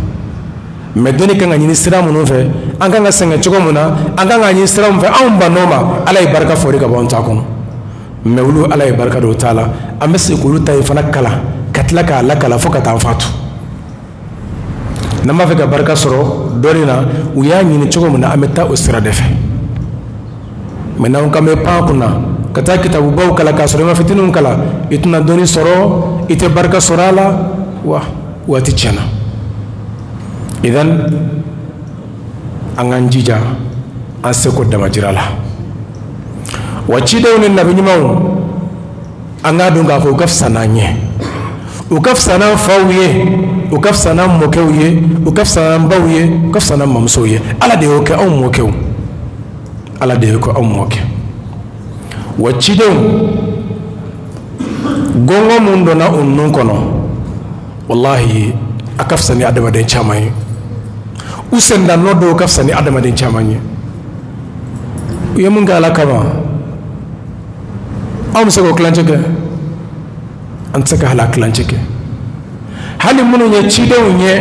Mais dɔnni kan ka ɲini sira minnu fɛ, an kan ka sɛgɛn cogo min na, an kan ka ɲini sira min fɛ, anw bann'o ma. Ala ye barika fɔri ka bɔ an ta kɔnɔ. Mais olu, Ala ye barika don u ta la. An bɛ se k'olu ta in fana kalan ka tila k'a lakala fo ka taa an fatu. N'an b'a fɛ ka barika sɔrɔ dɔnni na, u y'a ɲini cogo min na, an bɛ taa o sira de fɛ. Mais n'anw kan bɛ pan kunna ka taa kitabubaw kalan k'a sɔrɔ i ma fitininw kalan, i tɛna dɔnni sɔrɔ, i tɛ barika sɔrɔ a la, wa waati tiɲɛna. Idan, an k'an jija an seko damajira la. Wa cidenw ni nabi ɲumanw, an k'a dɔn k'a fɔ u ka fisa n'an ye, u ka fisa n'an faw ye, u ka fisa n'an mɔkɛw ye, u ka fisa n'an baw ye, u ka fisa n'an mamusow ye. Ala de y'o kɛ anw mɔkɛw, Ala de y'o kɛ anw mɔkɛ. Wa cidenw, gɔngɔn mun donna u nun kɔnɔ, walahi, a ka fisa ni adamaden caman ye. U senda nɔ dɔw ka fisa ni adamaden caman ye. U ye mun kɛ Ala kama, anw bɛ se k'o tilancɛ kɛ? An tɛ se ka hali a tilancɛ kɛ. Hali minnu ye cidenw ye,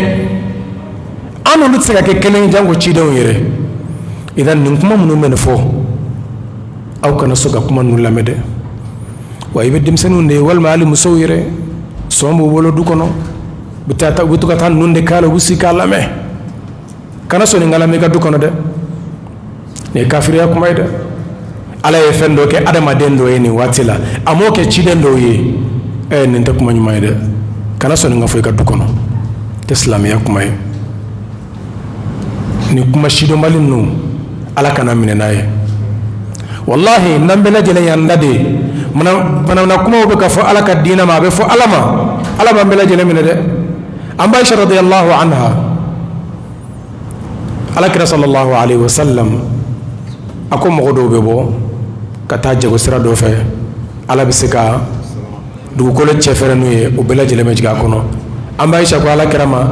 an n'olu tɛ se ka kɛ kelen ye, janko cidenw yɛrɛ. Idan, nin kuma minnu bɛ nin fɔ, aw kana sɔn ka kuma ninnu lamɛn dɛ. Wa i bɛ denmisɛnninw de ye, walima hali musow yɛrɛ, sɔn b'u bolo du kɔnɔ, u bɛ taa, u bɛ to ka taa ninnu de k'a la, u bɛ sigi k'a lamɛn. Kana sɔn nin ka lamɛn i ka du kɔnɔ dɛ. Nin ye kafiriya kuma ye dɛ. Ala ye fɛn dɔ kɛ adamaden dɔ ye nin waati la, a m'o kɛ ciden dɔw ye. Nin tɛ kuma ɲuman ye dɛ. Kana sɔn nin ka fɔ i ka du kɔnɔ, tɛ silamɛya kuma ye. Nin kuma sidɔnbali ninnu, Ala kana minɛ n'a ye. Walahi, n'an bɛɛ lajɛlen y'an da de manamana kumaw bɛ ka fɔ Ala ka diinɛ ma, a bɛ fɔ Ala ma, Ala b'an bɛɛ lajɛlen minɛ dɛ. An ba Aisha radiyallahu anha, Ala kira sallallahu alaihi wasallam a ko mɔgɔ dɔw bɛ bɔ ka taa jago sira dɔ fɛ, Ala bɛ se ka dugukolo cɛfɛrɛ n'u ye, o bɛɛ lajɛlen bɛ jigin a kɔnɔ. An ba Aisha ko Ala kira ma,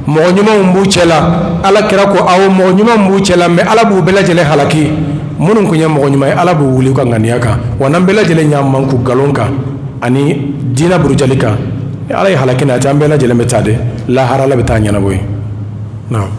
Mɔgɔ ɲumanw b'u cɛ la. Ala kira ko awɔ, mɔgɔ ɲumanw b'u cɛ la, mais Ala b'u bɛɛ lajɛlen halaki. Minnu tun ye mɔgɔ ɲuman ye, Ala b'u wuli u ka ŋaniya kan. Wa n'an bɛɛ lajɛlen y'an makun nkalon kan ani diinɛ burujali kan, Ala ye halaki nati, an bɛɛ lajɛlen bɛ taa de lahara, Ala bɛ taa ɲɛnabɔ yen. Naam.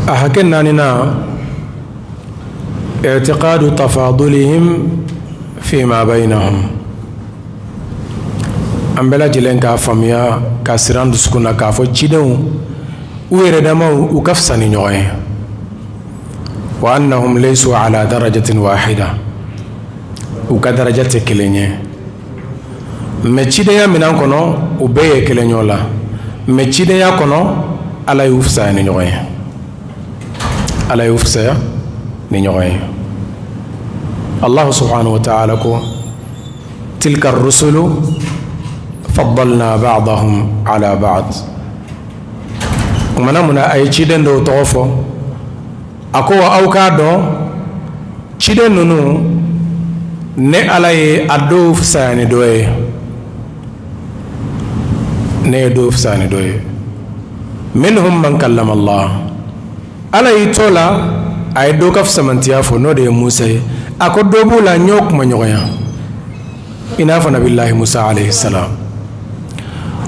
A hakɛ naaninan, i'tiqadu tafadulihim fima bainahum. An bɛɛ lajɛlen k'a faamuya k'a siri an dusukun na k'a fɔ cidenw u yɛrɛ damaw u ka fisa ni ɲɔgɔn ye. Wa annahum laysu ala darajatin wahida, u ka daraja tɛ kelen ye, mais cidenya minɛn kɔnɔ u bɛɛ ye kelen ɲɔgɔn la, mais cidenya kɔnɔ Ala y'u fisaya ni ɲɔgɔn ye, Ala y'u fisaya ni ɲɔgɔn ye. Allah subhanahu wa ta'ala ko tilka rusulu faddalna ba'dahum ala ba'd. Kumana mun na a ye ciden dɔw tɔgɔ fɔ, a ko wa aw k'a dɔn ciden ninnu, ne Ala ye a dɔw fisaya ni dɔ ye, ne ye dɔw fisaya ni dɔ ye. Minhum man kallama Allah, Ala y'i t'o la a ye dɔ ka fisamantiya fɔ, n'o de ye Musa ye. A ko dɔ b'u la n y'o kuma ɲɔgɔnya, i n'a fɔ nabilahi Musa alayhi salam.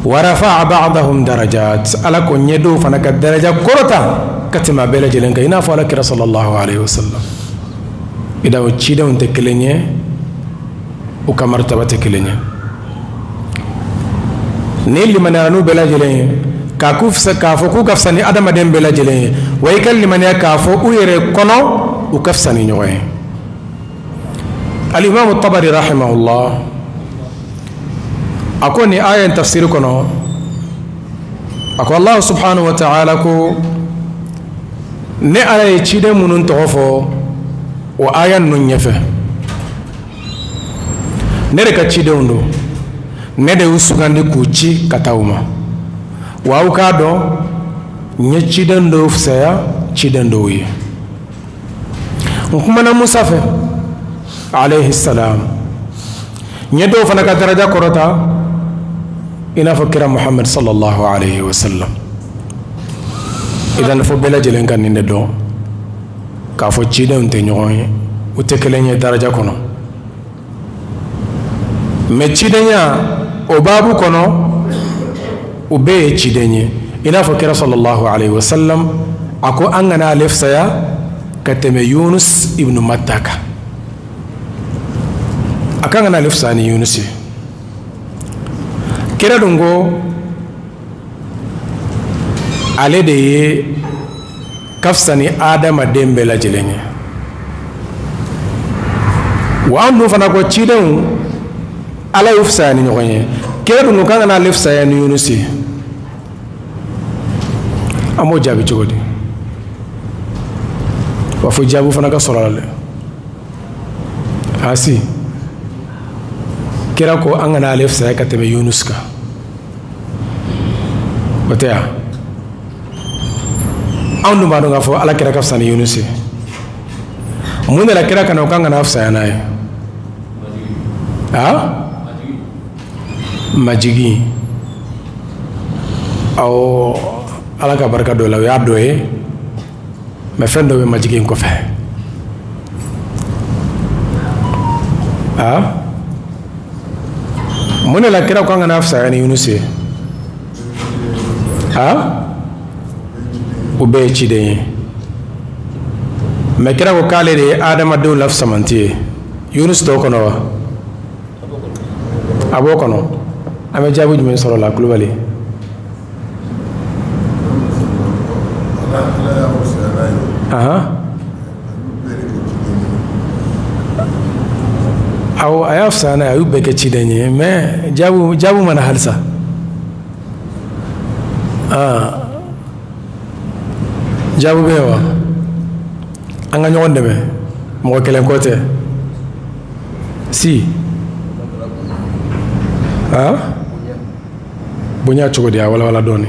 Wa rafa'a ba'dahum darajat, Ala ko n ye dɔw fana ka daraja kɔrɔta ka tɛmɛ a bɛɛ lajɛlen kan, i n'a fɔ Ala kira sallallahu alayhi wa sallam. Idan o cidenw tɛ kelen ye, u ka martaba tɛ kelen ye. Ni limaniyara n'u bɛɛ lajɛlen ye k'a k'u fisa, k'a fɔ k'u ka fisa ni adamaden bɛɛ lajɛlen ye, wa i ka limaniya k'a fɔ u yɛrɛ kɔnɔ u ka fisa ni ɲɔgɔn ye. Alimamu Tabari rahimahullah a ko nin aya in tafsiri kɔnɔ, a ko Allah subhanahu wa ta'ala ko Ne Ala ye ciden minnu tɔgɔ fɔ o aya ninnu ɲɛfɛ, ne de ka cidenw don, ne de y'u sugandi k'u ci ka taa u ma. Wa aw k'a dɔn, n ye ciden dɔw fisaya ciden dɔw ye. N kumana Musa fɛ alayhi salam, n ye dɔw fana ka daraja kɔrɔta, i n'a fɔ kira Muhammad sallallahu alayhi wa sallam. Idan fo bɛɛ lajɛlen ka nin de dɔn k'a fɔ cidenw tɛ ɲɔgɔn ye, u tɛ kelen ye daraja kɔnɔ. Mais cidenya o baabu kɔnɔ, u bɛɛ ye ciden ye. I n'a fɔ kira sallallahu alayhi wa sallam, a ko an kana ale fisaya ka tɛmɛ Yunus ibnu Matta kan. A k'an kana ale fisaya ni Yunus ye. Kira dun ko ale de ye ka fisa ni adamaden bɛɛ lajɛlen ye. Wa an dun fana ko cidenw Ala y'u fisaya ni ɲɔgɔn ye. Kira dun ko k'an kana ale fisaya ni Yunus ye. An b'o jaabi cogo di? Wa fo jaabi fana ka sɔrɔ a la dɛ. Asi kira ko an kana ale fisaya ka tɛmɛ Yunus kan, o tɛ yan? Anw dun b'a dɔn k'a fɔ Ala kira ka fisa ni Yunus ye. Mun de la kira ka na o k'an kana fisaya n'a ye? A majigi, awɔ, Ala ka barika dɔ la, o y'a dɔ ye. Mais fɛn dɔ bɛ majigi in kɔfɛ. A mun de la kira ko an kana fisaya ni Yunus ye? A u bɛɛ ye ciden ye, mais kira ko k'ale de ye adamadenw la fisamanti ye. Yunus t'o kɔnɔ wa? A b'o kɔnɔ. An bɛ jaabi jumɛn sɔrɔ o la, Kulubali? Awɔ, a y'a fisaya n'a ye, a y'u bɛɛ kɛ ciden ye. Mais jaabu ma na halisa. Jaabu bɛ yen wa? An ka ɲɔgɔn dɛmɛ, mɔgɔ kelen ko tɛ si. A bonya cogo di? A walawala dɔɔnin.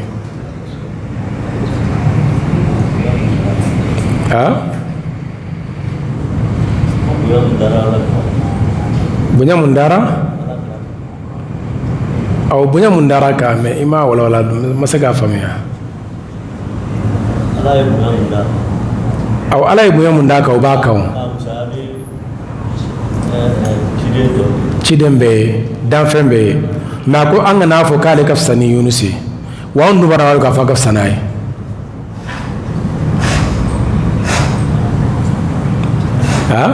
A bonya mun dara? Awɔ, bonya mun dara kan, mais i m'a walawala, n ma se k'a faamuya. Awɔ, Ala ye bonya mun d'a kan, o b'a kan. Ciden bɛɛ ye, danfɛn bɛɛ ye. Mais a ko an kana fɔ k'ale ka fisa ni Yunus ye. Wa anw dun b'a dɔn k'a fɔ a ka fisa n'a ye. Aa,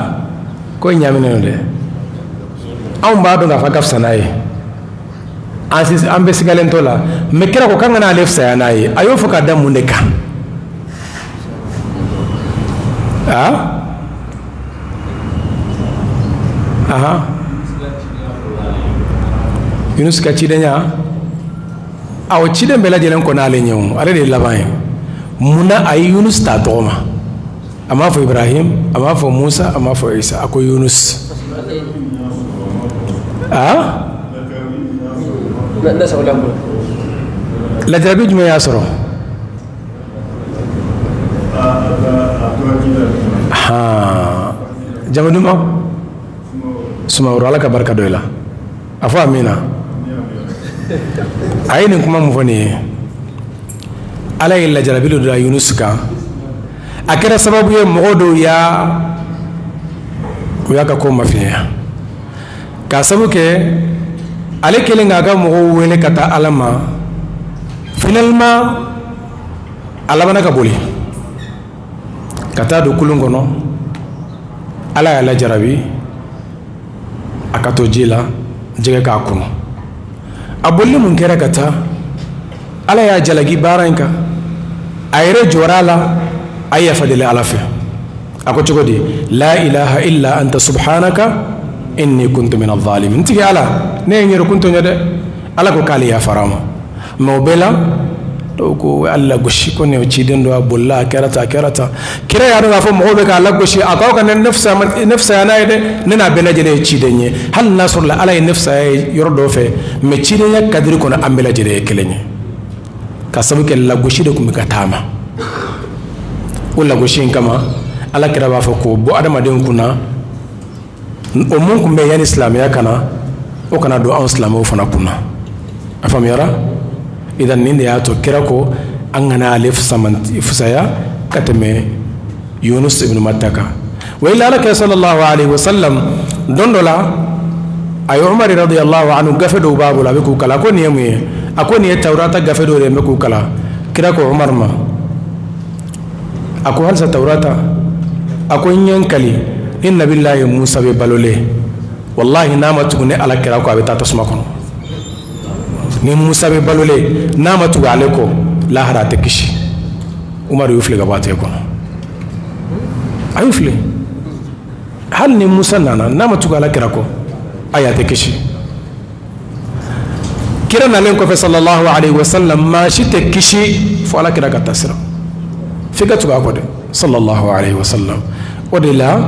ko in ɲaaminen don dɛ. Anw b'a dɔn k'a fɔ a ka fisa n'a ye, an bɛ sigalen t'o la. Mais kira ko k'an kana ale fisaya n'a ye. A y'o fɔ ka da mun de kan? Aa, aha, Yunus ka cidenya, awɔ, ciden bɛɛ lajɛlen kɔnna ale ɲɛ o, ale de ye laban ye. Mun na a ye Yunus ta tɔgɔ ma? A m'a fɔ Ibrahim, a m'a fɔ Musa, a m'a fɔ Isa, a ko Yunus. Aa, lajarabi jumɛn y'a sɔrɔ? Jamu duman? Sumaworo. Ala ka barika don i la. A fɔ amina. A ye nin kuma mun fɔ nin ye? Ala ye lajarabi dɔ da Yunus kan, a kɛra sababu ye mɔgɔ dɔw u y'a ka ko mafiɲɛya, k'a sababu kɛ ale kɛlen k'a ka mɔgɔw wele ka taa Ala ma. Finalement a labanna ka boli ka taa don kulun kɔnɔ. Ala y'a lajarabi a ka to ji la, jɛgɛ k'a kunu. A bolili mun kɛra ka taa, Ala y'a jalaki baara in kan. A yɛrɛ jɔra a la, a ye yafa deli Ala fɛ. A ko cogo di? La ilaha illa anta subhanaka inni kuntu min adh-dhalimin. N tigi Ala, ne ye n yɛrɛ kun tɔɲɔ dɛ. Ala ko k'ale yafara a ma. Mais o bɛɛ la, Dɔw ko a lagosi, ko nin ye ciden don, a bolila, a kɛra tan, a kɛra tan. Kira y'a dɔn k'a fɔ mɔgɔw bɛ k'a lagosi, a ko aw kana ne fisaya n'a ye dɛ, ne n'a bɛɛ lajɛlen ye ciden ye. Hali n'a sɔrɔla Ala ye ne fisaya ye yɔrɔ dɔ fɛ, mais cidenya kadiri kɔnɔ, an bɛɛ lajɛlen ye kelen ye. Ka sabu kɛ lagosi de tun bɛ ka taama, o lagosi in kama, Ala kira b'a fɔ k'o bɔ adamadenw kunna. O mun tun bɛ yanni silamɛya ka na, o kana don anw silamɛw fana kunna. A faamuyara? Idan nin de y'a to kira ko an kana ale fisaya ka tɛmɛ Yunus ibn Matta kan. Wa ila Ala kira sallallahu alaihi wasallam, don dɔ la, a ye Umar radiyallahu anhu, gafe dɔw b'a bolo, a bɛ k'u kalan. A ko nin ye mun ye? A ko nin ye Tawurata gafe dɔw de ye, n bɛ k'u kalan. Kira ko Umar ma, a ko halisa Tawurata? A ko n ye n kali ni Nabilayi Musa bɛ balolen, wallahi n'a ma tugu ne Ala kira kɔ, a bɛ taa tasuma kɔnɔ. Ni Musa bɛ balolen, n'a ma tugu ale kɔ, lahara a tɛ kisi. Umaru y'u fili ka bɔ a tɛgɛ kɔnɔ, a y'u fili. Hali ni Musa nana, n'a ma tugu Ala kira kɔ, ayi, a tɛ kisi. Kira nalen kɔfɛ sallallahu alaihi wasallam, maa si tɛ kisi fo Ala kira ka taasira, f'i ka tugu a kɔ dɛ, sallallahu alaihi wasallam. O de la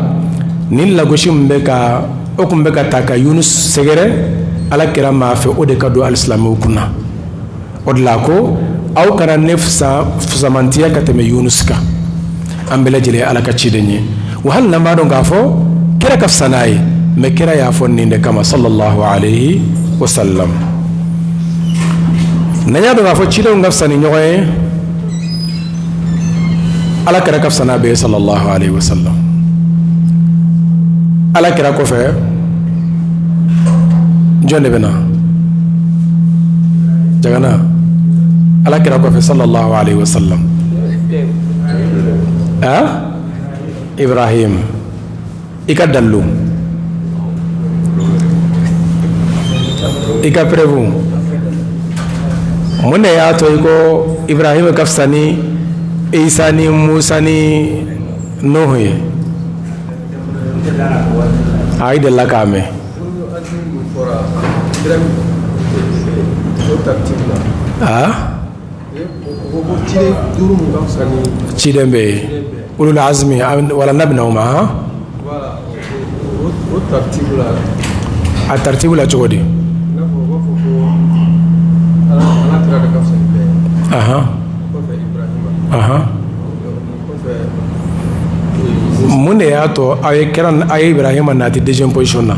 nin lagosi min bɛ ka o tun bɛ ka ta ka Yunus sɛgɛrɛ, Ala kira m'a fɛ o de ka don alisilamɛw kunna. O de la ko aw kana ne fusamantiya ka tɛmɛ Yunus kan, an bɛɛ lajɛlen ye Ala ka ciden ye. Wa hali n'an b'a dɔn k'a fɔ kira ka fisa n'a ye, mais kira y'a fɔ nin de kama sallallahu alaihi wasallam. N'an y'a dɔn k'a fɔ cidenw ka fisa ni ɲɔgɔn ye, Ala kira ka fisa n'a bɛɛ ye sallallahu alaihi wasallam. Ala kira kɔfɛ, jɔn de bɛ na? Jagana, Ala kira kɔfɛ sallallahu alaihi wasallam, ah, Ibrahim. I ka dalilu, i ka preuve, mun de y'a to i ko Ibrahim ka fisa ni Isa ni Musa ni Nuhu ye? A i delila k'a mɛn. Aa, ciden bɛ yen, ulul azmi wala n'a bɛna o ma. A tartibu la cogo di? Mun de y'a to aw ye kira, aw ye Ibrahima nati deuxième position na?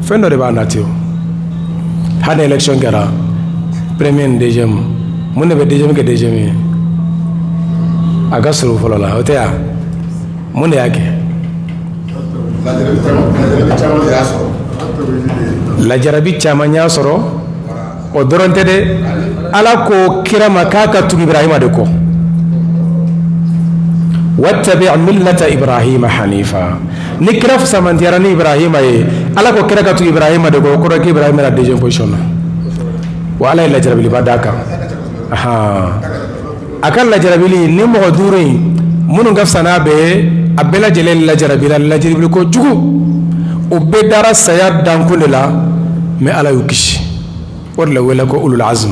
Fɛn dɔ de b'a nati. O hali ni élection kɛra premier ni deuxième, mun de bɛ deuxième kɛ deuxième ye? A ka surun fɔlɔ la, o tɛ yan. Mun de y'a kɛ? Lajarabi caman y'a sɔrɔ. O dɔrɔn tɛ dɛ, Ala ko kira ma k'a ka tugu Ibrahima de kɔ: wattabi millata Ibrahima hanifa. Ni kira fisamantiyara ni Ibrahima ye, Ala ko kira ka tugu Ibrahima de kɔ, o kɔrɔ k'Ibrahima na deuxième position na. Wa Ala ye lajarabiliba d'a kan. A ka lajarabili ni mɔgɔ duuru in minnu ka fisa n'a bɛɛ ye, a bɛɛ lajɛlen lajarabila lajarabili ko jugu, o bɛɛ dara saya dankun de la, mais Ala y'u kisi. O de la wele ko ulul azm.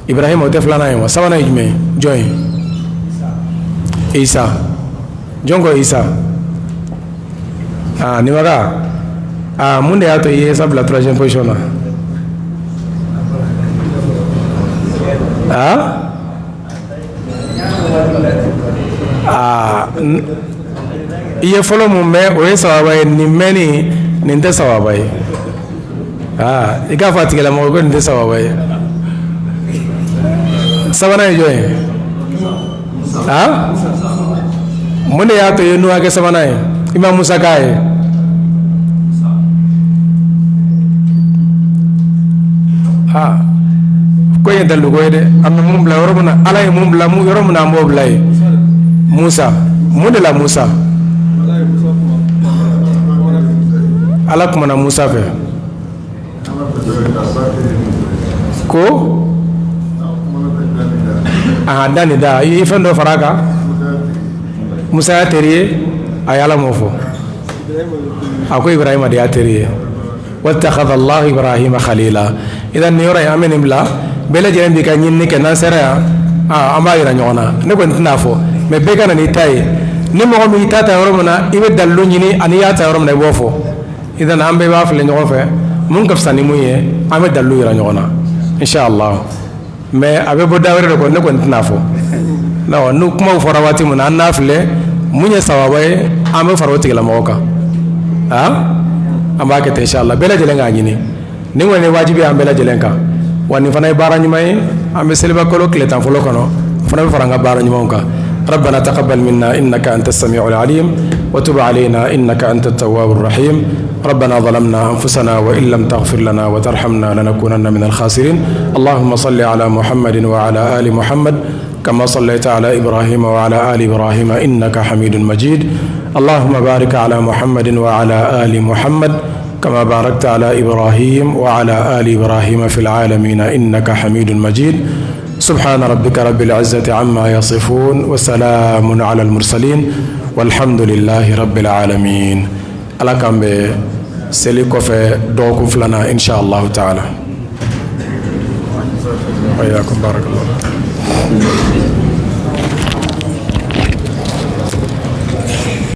Ibrahima, o tɛ filanan ye wa? Sabanan ye jumɛn ye? Jɔn ye? Isa. Jɔn ko Isa? Aa, nin waga, aa, mun de y'a to i ye Isa bila troisième position na? Aa aa, i ye fɔlɔ mun mɛn, o ye sababa ye. Nin mɛnni nin tɛ sababa ye. Aa, i k'a fɔ a tigilamɔgɔ ko nin tɛ sababa ye. Sabanan ye jɔn ye? Aa, mun de y'a to i ye Nuha kɛ sabanan ye, i ma Musa k'a ye? Aa, ko in tɛ logo ye dɛ. An bɛ mun bila yɔrɔ min na, Ala ye mun bila yɔrɔ min na, an b'o bila yen. Musa, mun de la Musa? Ala kumana Musa fɛ ko a da nin da, i ye fɛn dɔ fara a kan. Musa y'a teri ye. A ye Ala m'o fɔ, a ko Ibrahima de y'a teri ye: wattakhadha Allahu Ibrahima khalila. Idan nin yɔrɔ in, an bɛ nin bila. Bɛɛ lajɛlen b'i ka ɲinini kɛ. N'an sera yan, Aa, an b'a yira ɲɔgɔn na. Ne kɔni tɛn'a fɔ, mais bɛɛ ka na n'i ta ye. Ni mɔgɔ min y'i ta ta yɔrɔ min na, i bɛ dalilu ɲini, ani i y'a ta yɔrɔ min na, i b'o fɔ. Idan an bɛɛ b'a filɛ ɲɔgɔn fɛ, mun ka fisa ni mun ye, an bɛ dalilu yira ɲɔgɔn na, inshallah. Mais a bɛ bɔ da wɛrɛ de kɔ, ne kɔni tɛn'a fɔ. Non, ni kumaw fɔra waati min na, an n'a filɛ mun ye sawaba ye, an bɛ fara o tigilamɔgɔ kan. Ah, an b'a kɛ ten, inshallah. Bɛɛ lajɛlen k'a ɲini. Nin kɔni ye wajibi ye an bɛɛ lajɛlen kan. Wa nin fana ye baara ɲuman ye. An bɛ seliba kalo tile 10 fɔlɔ kɔnɔ, o fana bɛ fara an ka baara ɲumanw kan. ربنا تقبل منا إنك أنت السميع العليم وتب علينا إنك أنت التواب الرحيم. ربنا ظلمنا أنفسنا وإن لم تغفر لنا وترحمنا لنكونن من الخاسرين. اللهم صل على محمد وعلى آل محمد كما صليت على إبراهيم وعلى آل إبراهيم إنك حميد مجيد. اللهم بارك على محمد وعلى آل محمد كما باركت على إبراهيم وعلى آل إبراهيم في العالمين إنك حميد مجيد. سبحان ربك رب العزة عما يصفون وسلام على المرسلين والحمد لله رب العالمين. Ala k'an bɛn seli kɔfɛ dɔgɔkun filanan, إن شاء الله تعالى. وإياكم، بارك الله.